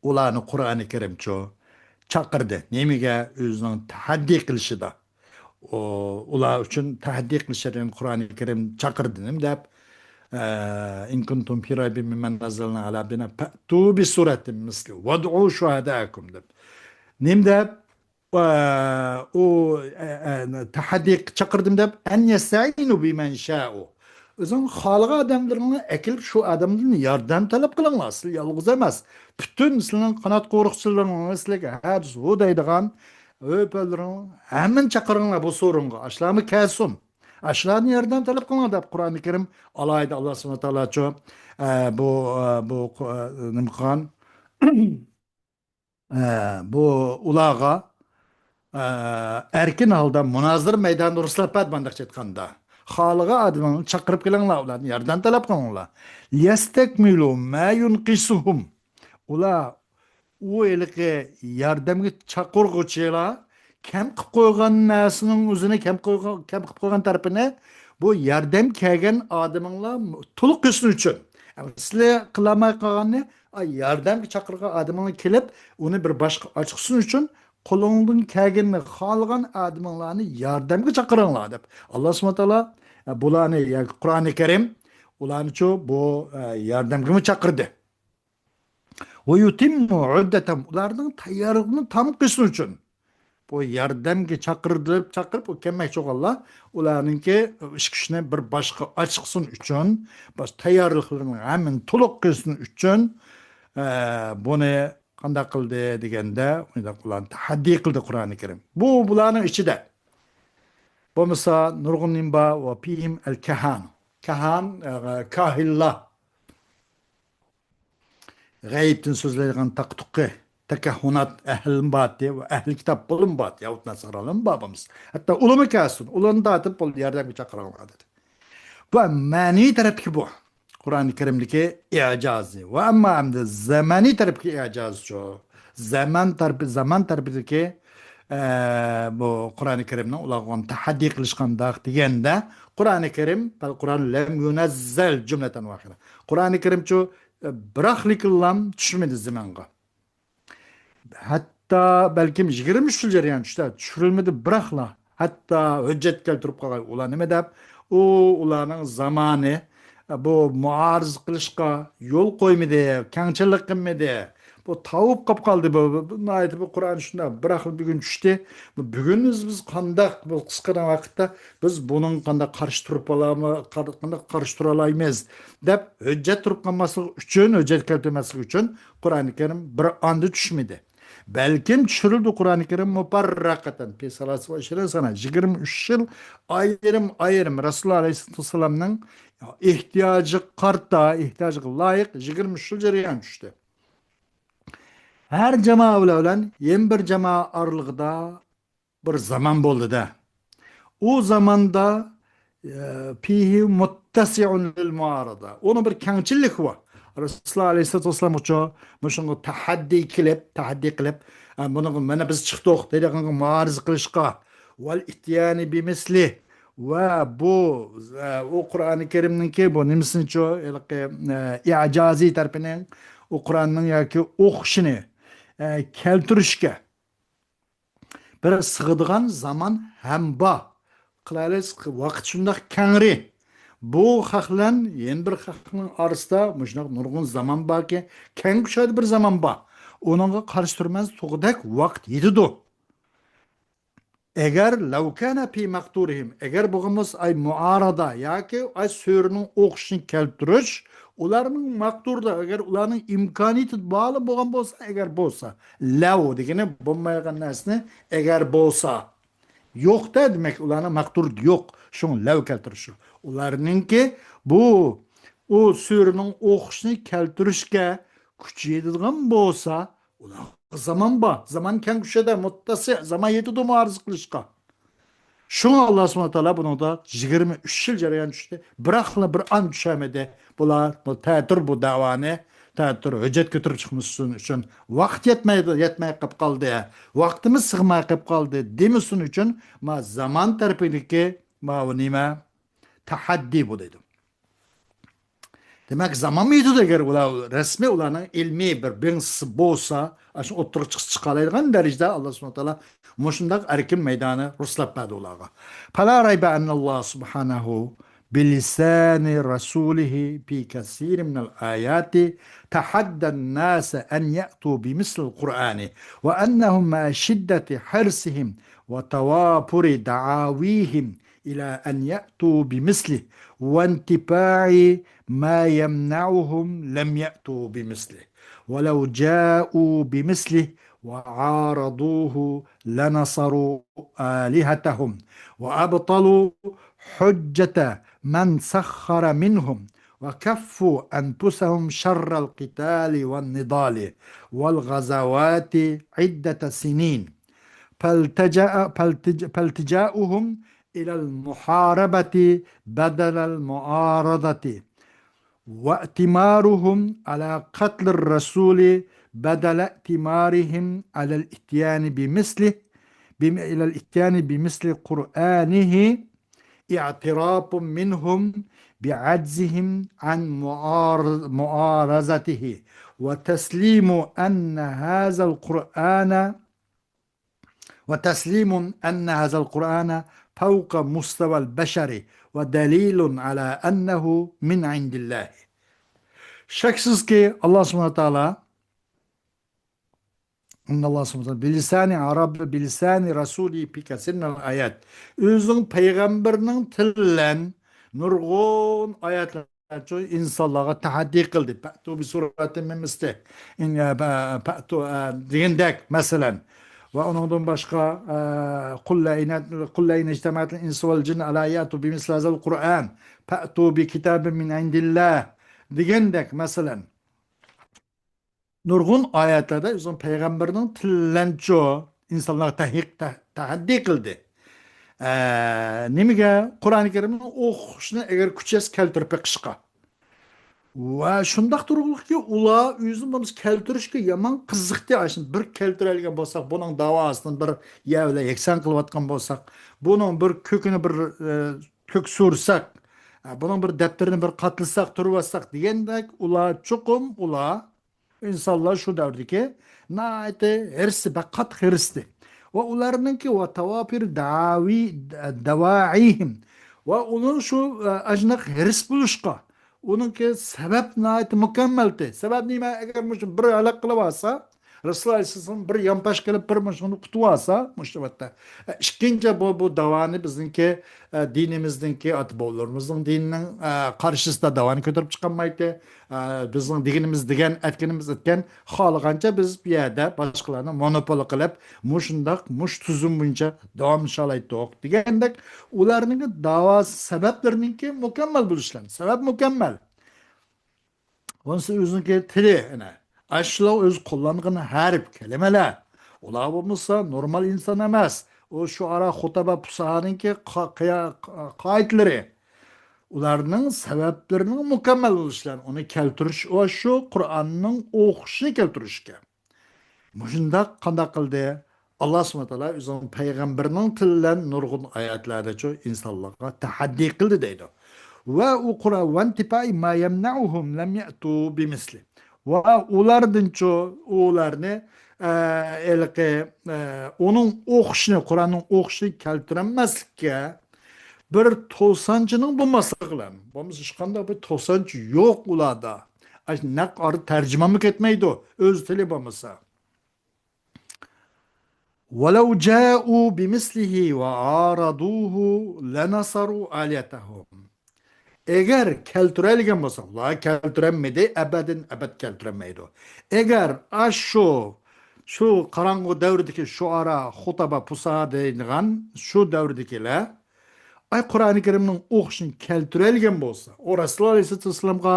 ئۇلارنى قۇرئانى كەرىمچۇ چاقىردى. نېمىگە؟ ئۆزىنىڭ تەھەددىي قىلىشىدا. ئۇ، ئۇلار ئۈچۈن تەھەددىي قىلىش شەرتىنى قۇرئانى كەرىم چاقىردى. نېمە دەپ؟ ئە، «إن كنتم في ريب مما نزلنا على عبدنا فأتوا بسورة مثله وادعوا شهداءكم» دەپ. نېمە دەپ؟ ئە، ئۇ، ئە، ئە، تەھەددىي چاقىردىم دەپ، «أن يستعينوا بمن شاءوا». ئۆزۈڭ خالىغان ئادەملىرىڭنى ئەكېلىپ، شۇ ئادەمدىن ياردەم تەلەپ قىلىڭلار. سىلەر يالغۇز ئەمەس. پۈتۈن سىلەرنىڭ قانات قورۇقچىلىرىڭلار، سىلەرگە ھە، زۇ دەيدىغان ئۆپەلىرىڭ ھەممىنى چاقىرىڭلار بۇ سورۇنغا. ئاشۇلارمۇ كەلسۇن. ئاشۇلاردىن ياردەم تەلەپ قىلىڭلار دەپ قۇرئانى كەرىم ئالاھىدە ئاللا سۇبھانەھۇ ۋە تائالاچۇ، ئە، بۇ، ئە، بۇ، ئە، نېمە قىلغان؟ ئە، بۇ ئۇلارغا، ئە، ئەركىن ھالدا مۇنازىرە مەيدانىدا رۇخسەت بەردى، مۇنداقچە ئېيتقاندا. خالىغان ئادىمىڭلارنى چاقىرىپ كېلىڭلار، ئۇلاردىن ياردەم تەلەپ قىلىڭلار. ليستكملوا ما ينقصهم. ئۇلار ئۇ ھېلىقى ياردەمگە چاقىرغۇچىلار كەم قىلىپ قويغان نەرسىنىڭ ئۆزىنى، كەم قويغان، كەم قىلىپ قويغان تەرىپىنى بۇ ياردەم كەلگەن ئادىمىڭلار تولۇق قىلسۇن ئۈچۈن. سىلەر قىلالماي قالغاننى، ئاي، ياردەمگە چاقىرغان ئادىمىڭلار كېلىپ، ئۇنى بىر باشقا ئاچقۇسۇن ئۈچۈن قولۇڭدىن كەلگىنىنى خالىغان ئادىمىڭلارنى ياردەمگە چاقىرىڭلار دەپ ئاللا سۇبھانەھۇ ۋە تائالا، ئە، بۇلارنى، ياكى قۇرئانى كەرىم ئۇلارنىچۇ بۇ، ئە، ياردەمگىمۇ چاقىردى. ويتموا عدتهم، ئۇلارنىڭ تەييارلىقىنى تامام قىلسۇن ئۈچۈن. بۇ ياردەمگە چاقىرىلىپ، چاقىرىپ، ئۇ كەلمەكچى بولغانلار، ئۇلارنىڭكى ئىش كۈچىنى بىر باشقا ئاچقۇسۇن ئۈچۈن، باش-، تەييارلىقلىرىنىڭ ھەممىنى تولۇق قىلسۇن ئۈچۈن، ئە، بۇنى قانداق قىلدى دېگەندە، ئۇنداق ئۇلارنى تەھەددىي قىلدى قۇرئانى كەرىم. بۇ بۇلارنىڭ ئىچىدە. بولمىسا نۇرغۇن نېمە بار؟ وفيهم الكهان. كاھان، ئە، كاھىنلار. غەيىبتىن سۆزلەيدىغان تاقا-تۇقى، تەكەھھۇنات ئەھلىمۇ بارتى، ئەھلى كىتاب بولۇمۇ بارتى، يەھۇد ناسارالارمۇ بار بولمىسا. ھەتتا ئۇلىمۇ كەلسۇن، ئۇلارنى تارتىپ بولدى، ياردەمگە چاقىرىڭلار دېدى. بۇ مەنىۋى تەرەپتىكى بۇ. قۇرئانى كەرىمدىكى ئىجازى. ۋە ئەمما ئەمدى زامانىي تەرەپتىكى ئىجازىچۇ؟ زامان تەرىپى، زامان تەرىپىدىكى، ئە، بۇ قۇرئانى كەرىمنىڭ ئۇلارغا تەھەددىي قىلىشقانداق دېگەندە، قۇرئانى كەرىم، بەل قۇرئان لەم يۇنەززەل جۈملەتەن ۋاھىدە. قۇرئانى كەرىمچۇ، ئە، بىراقلىكىنلام چۈشمىدى زېمىنغا. ھەتتا بەلكىم يىگىرمە ئۈچ يىل جەريان چۈشتى، چۈشۈرۈلمىدى بىراقلا. ھەتتا ھۆججەت كەلتۈرۈپ قالغاي ئۇلار نېمە دەپ، ئۇ ئۇلارنىڭ زامانى، بۇ مۇئارىزە قىلىشقا يول قويمىدى، كەڭچىللىك قىلمىدى. بۇ تاۋۇپ قاپ قالدى. بۇ، بۇ، بۇ ناھايىتى بۇ قۇرئان شۇنداق بىراقلا بۈگۈن چۈشتى. بۇ بۈگۈن بىز، بىز قانداق بۇ قىسقىغىنە ۋاقىتتا بىز بۇنىڭ قانداق قارشى تۇرۇپ بولامىز، قار-، قانداق قارشى تۇرالايمىز دەپ ھۆججەت تۇرۇپ قالماسلىقى ئۈچۈن، ھۆججەت كەلتۈرمەسلىكى ئۈچۈن قۇرئانى كەرىم بىر ئاندا چۈشمىدى. بەلكىم چۈشۈرۈلدى قۇرئانى كەرىم مۇپەررەقەتەن پى سالاسە ۋە ئىشرىنە سەنە، يىگىرمە ئۈچ يىل ئايرىم-ئايرىم رەسۇلۇللا ئەلەيھىسسالامنىڭ ئېھتىياجىغا قارىتا، ئېھتىياجىغا لايىق يىگىرمە ئۈچ يىل جەريان چۈشتى. ھەر جامائە بىلەن يەنە بىر جامائە ئارىلىقىدا بىر زامان بولدى-دە. ئۇ زاماندا فيه متسع للمعارضة. ئۇنىڭ بىر كەڭچىلىكى بار. رەسۇلۇللاھ ئەلەيھىسسالاتۇ ۋەسسالامغىچۇ مۇشۇنىڭغا تەھەددىي كېلىپ، تەھەددىي قىلىپ، ئە، بۇنىڭغا مانا بىز چىقتۇق دەيدىغانغا مۇئارىزە قىلىشقا، والإتيان بمثله، ۋە بۇ، ئە، ئۇ قۇرئانى كەرىمنىڭكى بۇ نېمىسىنىچۇ، ھېلىقى، ئە، ئىجازىي تەرىپىنىڭ، ئۇ قۇرئاننىڭ ياكى ئوخشىشىنى، ئە، كەلتۈرۈشكە بىر سىغىدىغان زامان ھەم بار. قىلايلى، ۋاقىت شۇنداق كەڭرى. بۇ خەقلەن يەنە بىر خەقنىڭ ئارىسىدا مۇشۇنداق نۇرغۇن زامان باركى، كەڭ كۇشادە بىر زامان بار. ئۇنىڭغا قارشى تۇرماس تۇغدەك ۋاقىت يېتىدۇ. ئەگەر لەۋ كانە فى مەقدۇرىھىم، ئەگەر بولغان بولسا، ئاي مۇئارىزە ياكى ئاي سۈرىنىڭ ئوخشىشىنى كەلتۈرۈش، ئۇلارنىڭ مەقدۇرىدا، ئەگەر ئۇلارنىڭ ئىمكانىيىتى بارلا بولغان بولسا، ئەگەر بولسا، لەۋ دېگىنى بولمايدىغان نەرسىنى ئەگەر بولسا، يوق-دە، دېمەك، ئۇلارنىڭ مەقدۇرىدا يوق، شۇڭا لەۋ كەلتۈرۈش. ئۇلارنىڭكى بۇ، ئۇ سۈرىنىڭ ئوخشىشىنى كەلتۈرۈشكە كۈچى يېتىدىغان بولسا، ئۇلارغا زامان بار. زامان كەڭ كۇشادە، مۇتتەسىئ، زامان يېتىدۇ مۇئارىزە قىلىشقا. شۇڭا ئاللا سۇبھانەھۇ ۋە تائالا بۇنىڭدا يىگىرمە ئۈچ يىل جەريان چۈشتى. بىراقلا بىر ئان چۈشەلمىدى. بۇلار بۇ تەتۈر بۇ دەۋانى، تەتۈر ھۆججەت كۆتۈرۈپ چىقمىسۇن ئۈچۈن، ۋاقىت يەتمەيدۇ، يەتمەي قېلىپ قالدى، ۋاقتىمىز سىغماي قېلىپ قالدى دېمىسۇن ئۈچۈن، ما زامان تەرىپىدىكى ما بۇ نېمە؟ تەھەددىي بۇ دەيدۇ. دېمەك، زامان يېتىدۇ، ئەگەر ئۇلار رەسمىي ئۇلارنىڭ ئىلمىي بىر بىڭسىسى بولسا، ئاشۇ ئوتتۇرىغا چىقسا چىقالايدىغان دەرىجىدە ئاللا سۇبھانەھۇ ۋە تائالا مۇشۇنداق ئەركىن مەيدانى رۇسلاپ بەردى ئۇلارغا. فلا ريب أن الله سبحانه بلسان رسوله في كثير من الآيات تحدى الناس أن يأتوا بمثل القرآن، وأنهم مع شدة حرصهم وتوافر دعاويهم إلى أن يأتوا بمثله، وانتفاع ما يمنعهم لم يأتوا بمثله، ولو جاءوا بمثله وعارضوه لنصروا آلهتهم، وأبطلوا حجة من سخر منهم، وكفوا أنفسهم شر القتال والنضال والغزوات عدة سنين. فالتجأ-، فالتج-، فالتجاؤهم إلى المحاربة بدل المعارضة، وائتمارهم على قتل الرسول بدل ائتمارهم على الإتيان بمثله، بم-، إلى الإتيان بمثل قرآنه، اعتراف منهم بعجزهم عن معار-، معارضته، وتسليم أن هذا القرآن وتسليم أن هذا القرآن فوق مستوى البشر ودليل على أنه من عند الله. شەكسىزكى، ئاللا سۇبھانەھۇ ۋە تائالا، إن الله سبحانه وتعالى بلسان عرب، بلسان رسوله في كثير من الآيات. ئۆزىنىڭ پەيغەمبىرىنىڭ تىلى بىلەن نۇرغۇن ئايەتلەر ئىنسانلارغا تەھەددىي قىلدى. فأتوا بسورة من مثله. ئىن-، ئە، پە-، پەتۇ، ئە، دېگەندەك، مەسىلەن. ۋە ئۇنىڭدىن باشقا، ئە، قل لئن، قل لئن اجتمعت الإنس والجن على أن يأتوا بمثل هذا القرآن فأتوا بكتاب من عند الله دېگەندەك، مەسىلەن. نۇرغۇن ئايەتلەردە ئۆزىنىڭ پەيغەمبىرىنىڭ تىلىنىچۇ ئىنسانلارغا تەھقىق، تە-، تەھەددىي قىلدى. ئە، نېمىگە؟ قۇرئانى كەرىمنىڭ ئوخشىشىنى ئەگەر كۈچەس كەلتۈرۈپ بېقىشقا. ۋە شۇنداق تۇرغۇلۇقكى، ئۇلار ئۆزىنى بولمىسا كەلتۈرۈشكە يامان قىزىقتى. ئاشۇنى بىر كەلتۈرەلىگەن بولساق، بۇنىڭ داۋاسىنى بىر يەر بىلەن يەكسان قىلىۋاتقان بولساق، بۇنىڭ بىر كۆكىنى بىر، ئە، كۆك سۈرسەك، ئە، بۇنىڭ بىر دەپتىرىنى بىر قاتلىساق، تۇرۇۋاتساق دېگەندەك، ئۇلار چوقۇم، ئۇلار ئىنسانلار شۇ دەۋردىكى ناھايىتى ھىرسى، بەك قاتتىق ھىرسىدى. ۋە ئۇلارنىڭكى ۋە تاۋاپىر داۋى-، داۋائىھىم. ۋە ئۇنىڭ شۇ، ئە، ئاجناق ھىرس بولۇشقا، ئۇنىڭكى سەۋەب ناھايىتى مۇكەممەلتى. سەۋەب نېمە؟ ئەگەر مۇشۇ بىر ھالاك قىلىۋالسا، رەسۇلۇللا ئەلەيھىسسالام بىر يانپاش قىلىپ، بىر مۇشۇنى قۇتۇۋالسا، مۇشۇ ۋاقىتتا. ئە، ئىككىنچى، بۇ، بۇ داۋانى بىزنىڭكى، ئە، دىنىمىزنىڭكى، ئاتا-بوۋىلىرىمىزنىڭ دىنىنىڭ، ئە، قارشىسىدا داۋانى كۆتۈرۈپ چىقالمايتتى. ئە، بىزنىڭ دېگىنىمىز دېگەن، ئەتكىنىمىز ئەتكەن، خالىغانچە بىز بۇ يەردە باشقىلارنى مونوپول قىلىپ، مۇشۇنداق، مۇشۇ تۈزۈم بويىچە داۋاملىشالايتتۇق دېگەندەك، ئۇلارنىڭ داۋا سەۋەبلىرىنىڭكى مۇكەممەل بولۇشلار. سەۋەب مۇكەممەل. بولمىسا ئۆزىنىڭكى تىلى، ئەنە، ئاشۇلار ئۆزى قوللانغان ھەرپ، كەلىمىلەر. ئۇلار بولمىسا نورمال ئىنسان ئەمەس. ئۇ شۇئارا، خۇتابا، پۇساھانىڭكى قا-، قىيا-، قائىدىلىرى، ئۇلارنىڭ سەۋەبلىرىنىڭ مۇكەممەل بولۇشى بىلەن ئۇنى كەلتۈرۈش، ئۇ شۇ قۇرئاننىڭ ئوخشىشىنى كەلتۈرۈشكە. مۇشۇنداق قانداق قىلدى؟ ئاللا سۇبھانەھۇ ۋە تائالا ئۆزىنىڭ پەيغەمبىرىنىڭ تىلى بىلەن نۇرغۇن ئايەتلەردىچۇ ئىنسانلارغا تەھەددىي قىلدى دەيدۇ. ۋە ئۇ قۇرئان، وانتفاء ما يمنعهم لم يأتوا بمثله. ۋە ئۇلاردىنچۇ، ئۇلارنى، ئە، ھېلىقى، ئە، ئۇنىڭ ئوخشىشىنى، قۇرئاننىڭ ئوخشىشىنى كەلتۈرەلمەسلىككە بىر توسانچىنىڭ بولماسلىقى بىلەن، بولمىسا ھېچقانداق بىر توسانچ يوق ئۇلاردا. ئاشۇ نەق ئارا تەرجىمانمۇ كەتمەيدۇ، ئۆز تىلى بولمىسا. ولو جاءوا بمثله وعارضوه لنصروا آلهتهم. ئەگەر كەلتۈرەلىگەن بولسا، ئۇلار كەلتۈرەلمىدى، ئەبەدەن ئەبەد كەلتۈرەلمەيدۇ. ئەگەر ئاشۇ، شۇ قاراڭغۇ دەۋردىكى شۇئارا، خۇتابا، پۇساھا دەيدىغان شۇ دەۋردىكىلەر، ئاي، قۇرئانى كەرىمنىڭ ئوخشىشىنى كەلتۈرەلىگەن بولسا، ئۇ رەسۇلۇللا ئەلەيھىسسالاتۇ ۋەسسالامغا،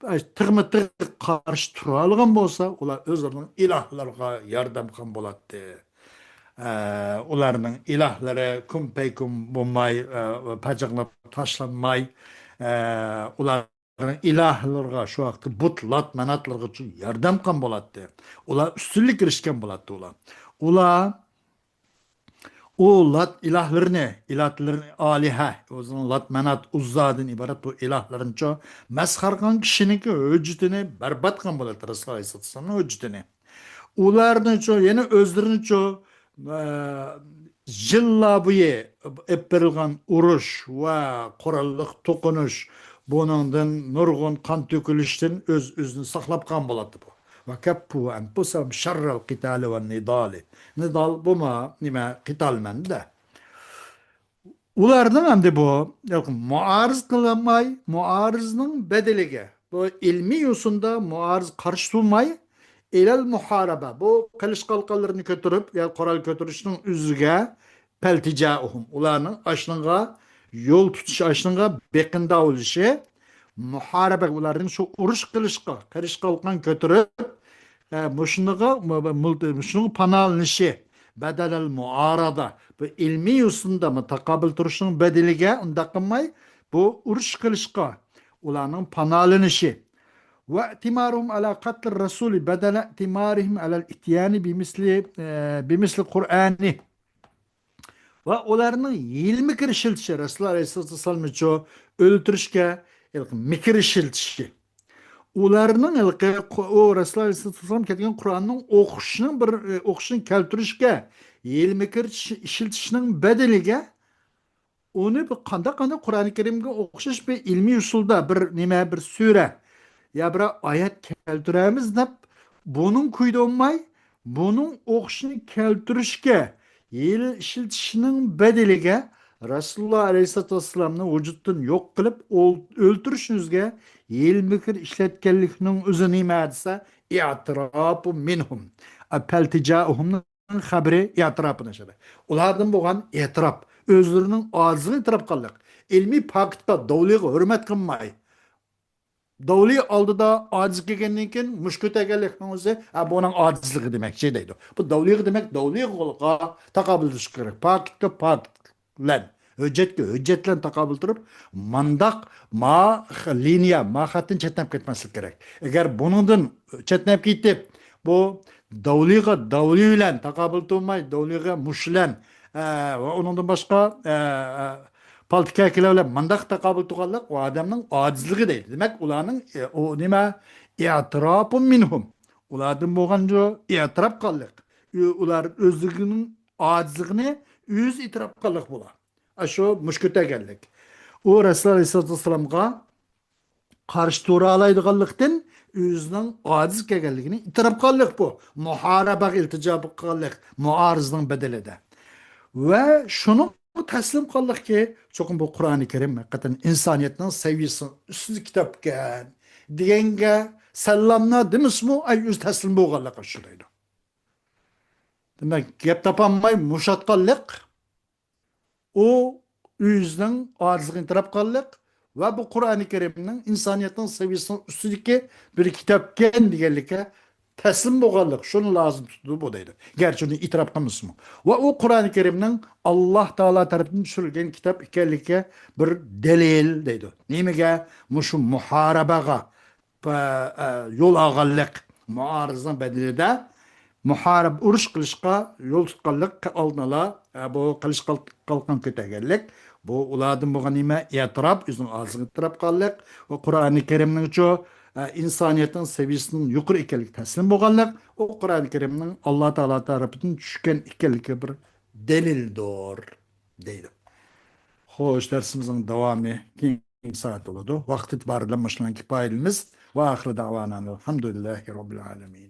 ئاي، تىغمۇ تىغ قارشى تۇرالىغان بولسا، ئۇلار ئۆزلىرىنىڭ ئىلاھلىرىغا ياردەمخان بولاتتى. ئە، ئۇلارنىڭ ئىلاھلىرى كۈن پەيكۈن بولماي، ئە، پاجاقلاپ تاشلانماي، ئە، ئۇلارنىڭ ئىلاھلىرىغا شۇ ۋاقىتتا بۇت، لات، ماناتلىرىغا ياردەمخان بولاتتى. ئۇلار ئۈستۈنلۈككە ئېرىشكەن بولاتتى ئۇلار. ئۇلار ئۇ لات ئىلاھلىرىنى، ئىلاھلىرىنى، ئالىھە، ئۆزىنىڭ لات، مانات، ئۇززادىن ئىبارەت بۇ ئىلاھلىرىنىچۇ مەسخەر قىلغان كىشىنىڭكى ھۆججىتىنى بەربات قىلغان بولاتتى، رەسۇلۇللا ئەلەيھىسسالامنىڭ ھۆججىتىنى. ئۇلارنىچۇ، يەنە ئۆزلىرىنىچۇ، ئە، يىللار بويى ئېلىپ بېرىلغان ئۇرۇش ۋە قوراللىق توقۇنۇش، بۇنىڭدىن نۇرغۇن قان تۆكۈلۈشتىن ئۆز-ئۆزىنى ساقلاپ قالغان بولاتتى بۇ. وكفوا أنفسهم شر القتال والنضال. نىدال بۇمۇ نېمە؟ قىتال مەنىدە. ئۇلارنىڭ ئەمدى بۇ مۇئارىز قىلالماي، مۇئارىزنىڭ بەدىلىگە، بۇ ئىلمىي يوسۇندا مۇئارىز قارشى تۇرماي، إلى المحاربة، بۇ قىلىچ قالقانلىرىنى كۆتۈرۈپ، يا قورال كۆتۈرۈشنىڭ ئۆزىگە، فالتجاؤهم، ئۇلارنىڭ ئاشۇنىڭغا يول تۇتۇش، ئاشۇنىڭغا بېقىنداۋ بولۇشى، مۇھارىبە، ئۇلارنىڭ شۇ ئۇرۇش قىلىشقا، قىلىچ قالقان كۆتۈرۈپ، ئە، مۇشۇنىڭغا، مۇ-، مۇ-، مۇشۇنىڭغا پاناھلىنىشى، بدل المعارضة، بۇ ئىلمىي يوسۇندا تاقابىل تۇرۇشنىڭ بەدىلىگە ئۇنداق قىلماي، بۇ ئۇرۇش قىلىشقا ئۇلارنىڭ پاناھلىنىشى. وائتمارهم على قتل الرسول بدل ائتمارهم على الإتيان بمثل، ئە، بمثل القرآن. ۋە ئۇلارنىڭ ھىيلە-مىكىر ئىشلىتىشى، رەسۇلۇللا ئەلەيھىسسالاتۇ ۋەسسالامنىچۇ ئۆلتۈرۈشكە ھېلىقى مىكىر ئىشلىتىشى. ئۇلارنىڭ ھېلىقى قۇ-، ئۇ رەسۇلۇللا ئەلەيھىسسالاتۇ ۋەسسالام كەلتۈرگەن قۇرئاننىڭ ئوخشىشىنىڭ بىر، ئوخشىشىنى كەلتۈرۈشكە ھىيلە-مىكىر ئىش-، ئىشلىتىشنىڭ بەدىلىگە ئۇنى بىر قانداق، قانداق قۇرئانى كەرىمگە ئوخشاش بىر ئىلمىي ئۇسۇلدا بىر نېمە، بىر سۈرە يا بىر ئايەت كەلتۈرەمىز دەپ، بۇنىڭ كويىدا بولماي، بۇنىڭ ئوخشىشىنى كەلتۈرۈشكە ھىيلە ئىشلىتىشنىڭ بەدىلىگە رەسۇلۇللا ئەلەيھىسسالاتۇ ۋەسسالامنى ۋۇجۇدتىن يوق قىلىپ، ئول-، ئۆلتۈرۈشنىڭ ئۆزىگە ھىيلە-مىكىر ئىشلەتكەنلىكنىڭ ئۆزى نېمە دېسە، ئىئتىراپۇ مىنھۇم. ئە، پەلتىجائۇھۇمنىڭ خەبىرى ئېتىراپىنى ئىشلىدى. ئۇلاردىن بولغان ئېتىراپ، ئۆزلىرىنىڭ ئاجىزلىقىنى ئېتىراپ قىلدى. ئىلمىي پاكىتقا، دەلىلگە ھۆرمەت قىلماي، دەلىل ئالدىدا ئاجىز كەلگەندىن كېيىن مۇشكۇ تەگكەنلىكنىڭ ئۆزى، ھە، بۇنىڭ ئاجىزلىقى دېمەكچى دەيدۇ. بۇ دەلىلگە دېمەك، دەلىلغا تاقابىل تۇرۇش كېرەك. پاكىتقا پاكىت بىلەن، ھۆججەتكە ھۆججەت بىلەن تاقابىل تۇرۇپ، مانداق ما خ-، لىنىيە، ما خەتتىن چەتنەپ كەتمەسلىك كېرەك. ئەگەر بۇنىڭدىن چەتنەپ كېتىپ، بۇ دەلىلغا دەلىل بىلەن تاقابىل تۇرماي، دەلىلغا مۇش بىلەن، ئە، ۋە ئۇنىڭدىن باشقا، ئە، ئە، پالتا-كەلكىلەر بىلەن مانداق تاقابىل تۇرغانلىق ئۇ ئادەمنىڭ ئاجىزلىقى دەيدۇ. دېمەك، ئۇلارنىڭ، ئە، ئۇ نېمە؟ ئېتىراپۇ مىنھۇم. ئۇلاردىن بولغان شۇ ئېتىراپ قىلغانلىق. ئۇ-، ئۇلار ئۆزلۈكىنىڭ ئاجىزلىقىنى ئۆزى ئېتىراپ قىلغانلىق بۇلار. ئاشۇ مۇشكۇ تەگكەنلىك. ئۇ رەسۇلۇللا ئەلەيھىسسالاتۇ ۋەسسالامغا قارشى تۇرالايدىغانلىقتىن ئۆزىنىڭ ئاجىز كەلگەنلىكىنى ئېتىراپ قىلغانلىق بۇ. مۇھارىبەگە ئىلتىجا قىلغانلىق، مۇئارىزىنىڭ بەدىلىدە. ۋە شۇنىڭغا تەسلىم قىلغانلىقكى، چوقۇم بۇ قۇرئانى كەرىم ھەقىقەتەن ئىنسانىيەتنىڭ سەۋىيەسىنىڭ ئۈستىدىكى كىتابكەن دېگەنگە سەللاملا دېمىسىمۇ، ئەي، ئۆزى تەسلىم بولغانلىقى شۇ دەيدۇ. دېمەك، گەپ تاپالماي مۇشاتقانلىق، ئۇ ئۆزىنىڭ ئاجىزلىقىنى ئېتىراپ قىلغانلىق ۋە بۇ قۇرئانى كەرىمنىڭ ئىنسانىيەتنىڭ سەۋىيەسىنىڭ ئۈستىدىكى بىر كىتابكەن دېگەنلىككە تەسلىم بولغانلىق، شۇنى لازىم تۇتىدۇ بۇ دەيدۇ. گەرچە ئۇنى ئېتىراپ قىلمىسىمۇ. ۋە ئۇ قۇرئانى كەرىمنىڭ ئاللاھ تائالا تەرىپىدىن چۈشۈرۈلگەن كىتاب ئىكەنلىكىگە بىر دەلىل دەيدۇ. نېمىگە؟ مۇشۇ مۇھارىبىگە، ئە، ئە، يول ئالغانلىق، مۇئارىزىنىڭ بەدىلىدە مۇھارىب، ئۇرۇش قىلىشقا يول تۇتقانلىق، ئالدىن ئالا، ئە، بۇ قىلىش قال-، قالقان كۆتەرگەنلىك، بۇ ئۇلاردىن بولغان نېمە؟ ئېتىراپ، ئۆزىنىڭ ئاغزىغا ئېتىراپ قىلغانلىق، ۋە قۇرئانى كەرىمنىڭچۇ، ئە، ئىنسانىيەتنىڭ سەۋىيەسىنىڭ يۇقىرى ئىكەنلىكىگە تەسلىم بولغانلىق، ئۇ قۇرئانى كەرىمنىڭ ئاللاھ تائالا تەرىپىدىن چۈشكەن ئىكەنلىكىگە بىر دەلىلدۇر، دەيدۇ. خوش، دەرسىمىزنىڭ داۋامى كېيىنكى سائەت بولىدۇ. ۋاقىت ئېتىبارى بىلەن مۇشۇنىڭ كىپايىلىمىز. ۋە ئاخىر دەۋانا ئەلھەمدۇلىللاھى رەببىل ئالەمىن.